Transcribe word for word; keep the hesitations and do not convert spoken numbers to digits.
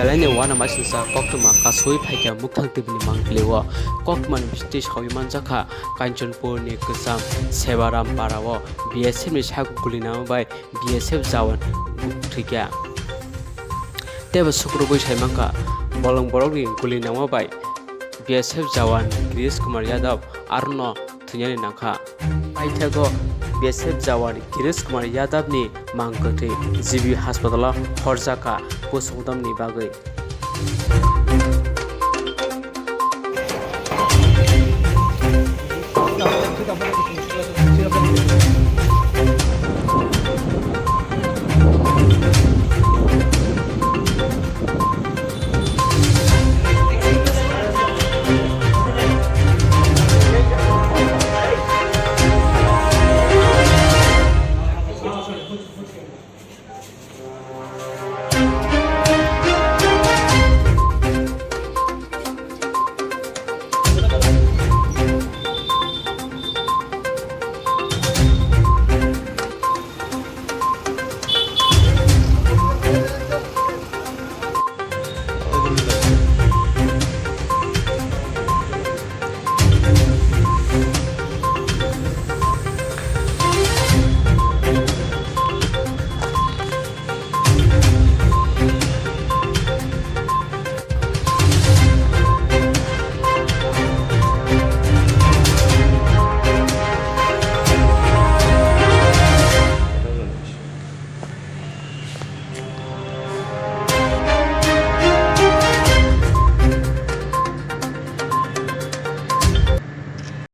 Belai ni uanamasingcha koktwma kasui phaikha Mukthang T V ni mangpili o. Koktwma ni bisingtwi saui manjakha, Kanchanpur ni Kwcham Sebaram para o B S F ni sak guli nama bai B S F jawan thwikha. Teibo sukrubwi saimankha, bolong borokni guli nama bai B S F jawan Girish Kumar Yadav arono thwinani nangkha. Paithago B S F jawan Girish Kumar Yadav ni mang kwthwi G B haspatal o horjakha postmortem ni bagwi.